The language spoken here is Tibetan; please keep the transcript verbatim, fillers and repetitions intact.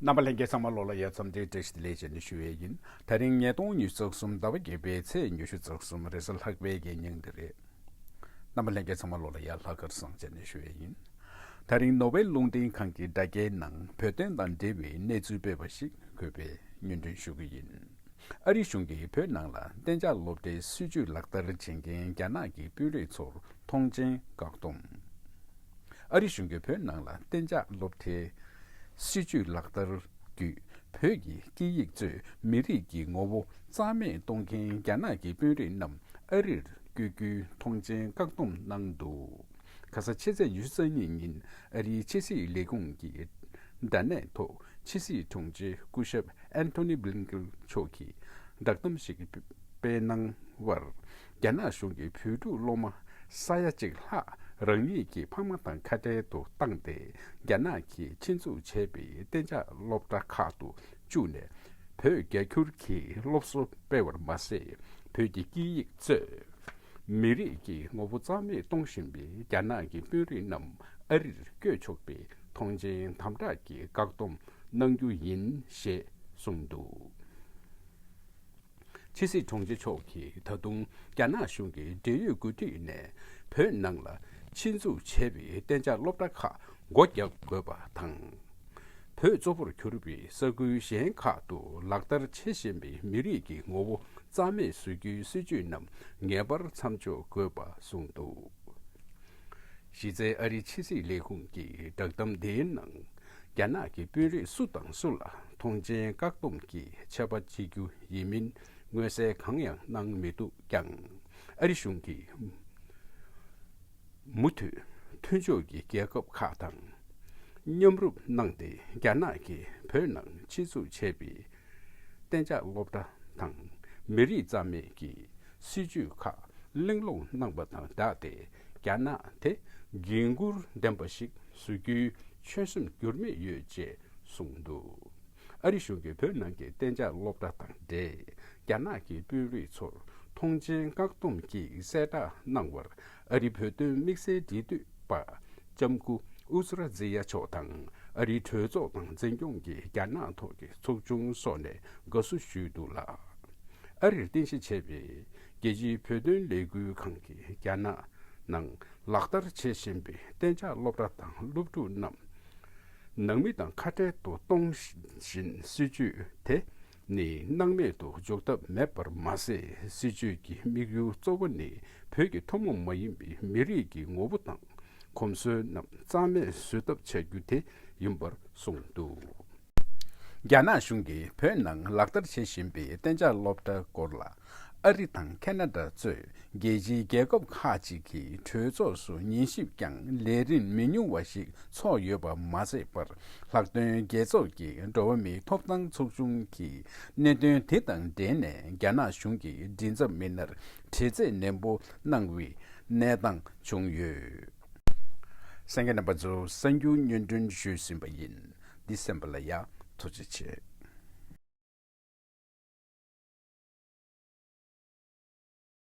རྣམ་པ་ལྷན་རྒྱས་ཚང་མ་ལོ་ལ་ཡ་འཚམས་འདྲི་བཀྲ་ཤིས་བདེ་ལེགས་བྱས་ནས་ཞུ་ཡས་ཡིན། དེ་རིང་ཉིས་སྟོང་ཉི་ཤུ་རྩ་གསུམ་ཟླ་བ་བརྒྱད་པའི་ཚེས་ཉི་ཤུ་རྩ་གསུམ་རེས་གཟའ་ལྷག་པའི་གི་ཉིན་འདི་རེད། རྣམ་པ་ལྷན་རྒྱས་ཚང་མ་ལོ་ལ་ཡ་ལྷག་དཀར་བཟང་བྱས་ནས་ཞུ་ཡས་ཡིན། དེ་རིང་ནོ་བེལ་རླུང་འཕྲིན་ཁང་གི་དྲ་རྒྱའི་ནང་བོད་དོན་དང་འབྲེལ་བའི་གནས་ཚུལ་སྤེལ་བ་ཞིག་གུས་པས་སྙན་སྒྲོན་ཞུ་གི་ཡིན། ཨ་རི་གཞུང་གིས་བོད་ནང་ལ་གཏན་འཇགས་སློབ་གྲྭའི་སྲིད་ཇུས་ལག་བསྟར་བྱེད་མཁན་རྒྱ་ནག་གི་དཔོན་རིགས་ཚོར་ཐོངས་མཆན་བཀག་སྡོམ། ཨ་རི་གཞུང་གིས་བོད་ནང་ལ་གཏན་འཇགས་སློབ་གྲྭའི་སྲིད་ཇུས་ལག་བསྟར་བརྒྱུད་བོད་ཀྱི་སྐད་ཡིག་གཙོས་མི་རིགས་ཀྱི་ངོ་བོ་རྩ་མེད་གཏོང་མཁན་རྒྱ་ནག་གི་དཔོན་རིགས་རྣམས་ཨ་རིར་བསྐྱོད་རྒྱུའི་ཐོངས་མཆན་བཀག་སྡོམ་གནང་འདུག། ཁ་ས་ཕྱི་ཚེས་ཉི་ཤུ་རྩ་གཉིས་ཉིན་ཨ་རིའི་ཕྱི་སྲིད་ལས་ཁུངས་ཀྱི་དྲ་གནས་ཐོག་ཕྱི་སྲིད་དྲུང་ཆེ་སྐུ་ཞབས་ཨན་ཐོ་ནི་བྷི་ལིན་ཀེན་མཆོག་གིས་བསྒྲགས་གཏམ་ཞིག་སྤེལ་གནང་བར། རྒྱ་ནག་གཞུང་གིས་བོད་ཕྲུག་སློབ་མ་ས་ཡ་གཅིག་ལྷག་རང་ཉིད་ཀྱི་ཕ་མ་དང་ཁ་བྲལ་དུ་བཏང་སྟེ། རྒྱ་ནག་གིས་ཆེད་འཛུགས་བྱས་པའི་གཏན་འཇགས་སློབ་གྲྭ་ཁག་ཏུ་བཅུག་ནས། བོད་རྒྱ་སྒྱུར་གྱི་སློབ་གསོ་སྤེལ་བར་མ་ཟད། བོད་ཀྱི་སྐད་ཡིག་གཙོས་མི་རིགས་ཀྱི་ངོ་བོ་རྩ་མེད་གཏོང་བཞིན་པའི་རྒྱ་ནག་གི་དཔོན་རིགས་རྣམས་ཨ་རིར་བསྐྱོད་ཆོག་པའི་ཐོངས་མཆན་དམ་དྲག་གི་བཀག་སྡོམ་གནང་རྒྱུ་ཡིན་ཞེས་གསུངས་འདུག། ཕྱི་སྲིད་དྲུང་ཆེ་མཆོག་གིས་ད་དུང་རྒྱ་ནག་གཞུང་གིས་འབྲེལ་ཡོད་འགོ་ཁྲིད་ནས་བོད་ནང་ལ་ཆེད་འཛུགས་བྱས་པའི་གཏན་འཇགས་སློབ་གྲྭ་ཁག་སྒོ་རྒྱག་དགོས་པ་དང་། བོད་གཙོ་བོར་གྱུར་པའི་ས་ཁུལ་གཞན་ཁག་ཏུ་ལག་བསྟར་བྱེད་བཞིན་པའི་མི་རིགས་ཀྱི་ངོ་བོ་རྩ་མེད་བཟོ་རྒྱུའི་སྲིད་ཇུས་རྣམས་ངེས་པར་མཚམས་འཇོག་དགོས་པ་གསུངས་འདུག། གཞི་རྩའི་ཨ་རིའི་ཕྱི་སྲིད་ལས་ཁུངས་ཀྱི་བསྒྲགས་གཏམ་དེའི་ནང་། རྒྱ་ནག་གི་དཔོན་རིགས་སུ་དང་སུ་ལ་ཐོངས་མཆན་བཀག་སྡོམ་གྱི་ཆད་པ་གཅོད་རྒྱུ་ཡིན་མིན་མངོན་གསལ་གང་ཡང་གནང་མི་འདུག་ཀྱང་། ཨ་རི་གཞུང་གིས་མུ་མཐུད་མཐུན་ཕྱོགས་ཀྱི་རྒྱལ་ཁབ་ཁག་དང་མཉམ་རུབ་གནང་སྟེ། རྒྱ་ནག་གིས་བོད་ནང་ཆེད་འཛུགས་བྱས་པའི་གཏན་འཇགས་སློབ་གྲྭ་དང་མི་རིགས་རྩ་མེད་ཀྱི་སྲིད་ཇུས་ཁག་གླེང་སློང་གནང་པ་དང་སྦྲགས་ཏེ། རྒྱ་ནག་དེ་འགན་འཁུར་ལྡན་པ་ཞིག་བཟོ་རྒྱུའི་ཆོད་སེམས་འགྱུར་མེད་ཡོད་ཅེས་གསུངས་འདུག། ཨ་རི་གཞུང་གིས་བོད་ནང་གི་གཏན་འཇགས་སློབ་གྲྭ་དང་འབྲེལ། རྒྱ་ནག་གི་དཔོན་རིགས་ཚོར་ཐོངས་མཆན་བཀག་སྡོམ་གྱི་གསལ་བསྒྲགས་གནང་བར། ཨ་རིའི་བོད་དོན་དམིགས་བསལ་འབྲེལ་མཐུད་པ་ལྕམ་སྐུ་ཨུ་ཛི་ར་ཛི་ཡ་མཆོག་དང་། ཨ་རིའི་གྲོས་ཚོགས་དང་འཛིན་སྐྱོང་གི་རྒྱ་ནག་ཐོག་གི་ཚོགས་ཆུང་སོགས་ནས་དགའ་བསུ་ཞུས་འདུག་ལ། ཨ་རིར་རྟེན་གཞི་བྱས་པའི་རྒྱལ་སྤྱིའི་བོད་དོན་ལས་འགུལ་ཁང་གིས་རྒྱ་ནག་ནང་ལག་བསྟར་བྱེད་བཞིན་པའི་གཏན་འཇགས་སློབ་གྲྭ་དང་སློབ་ཕྲུག་རྣམས་ནང་མི་དང་ཁ་བྲལ་དུ་གཏོང་བཞིན། སྲིད་ཇུས་དེ་ནི་སྣང་མེད་དུ་འཇོག་ཐབས་མེད་པར་མ་ཟད། སྲིད་ཇུས་ཀྱི་དམིགས་ཡུལ་གཙོ་བོ་ནི་བོད་ཀྱི་ཐུན་མོང་མ་ཡིན་པའི་མི་རིགས་ཀྱི་ངོ་བོ་དང་གོམས་སྲོལ་རྣམས་རྩ་མེད་བཟོ་ཐབས་བྱ་རྒྱུ་དེ་ཡིན་པར་གསུངས་འདུག། རྒྱ་ནག་གཞུང་གིས་བོད་ནང་ལག་བསྟར་བྱེད་བཞིན་པའི་གཏན་འཇགས་སློབ་གྲྭ་སྐོར་ལ། ཨ་རི་དང་ཁེ་ན་ཌ་གཙོས་རྒྱལ་སྤྱིའི་རྒྱལ་ཁབ་ཁག་ཅིག་གི་གྲོས་ཚོགས་སུ་ཉན་ཞིབ་ཀྱང་ལས་རིམ་མི་ཉུང་བ་ཞིག་ཚོགས་ཡོད་པ་མ་ཟད་པར། ལྷག་དོན་རྒྱལ་ཚོགས་ཀྱི་འགྲོ་བ་མིའི་ཐོབ་ཐང་ཚོགས་ཆུང་གིས་གནད་དོན་དེ་དང་འབྲེལ་ནས་རྒྱ་ནག་གཞུང་གི་མགྲིན་ཚབ་མི་སྣར་དྲི་རྩད་ནན་པོ་གནང་བའི་གནས་སྟངས་བྱུང་ཡོད། གསན་མཁན་རྣམ་པ་ཚོ། གསར་འགྱུར་སྙན་སྒྲོན་ཞུས་ཟིན་པ་ཡིན། འདི་གསན་པ་ལ་ཡང་ཐུགས་རྗེ་ཆེ།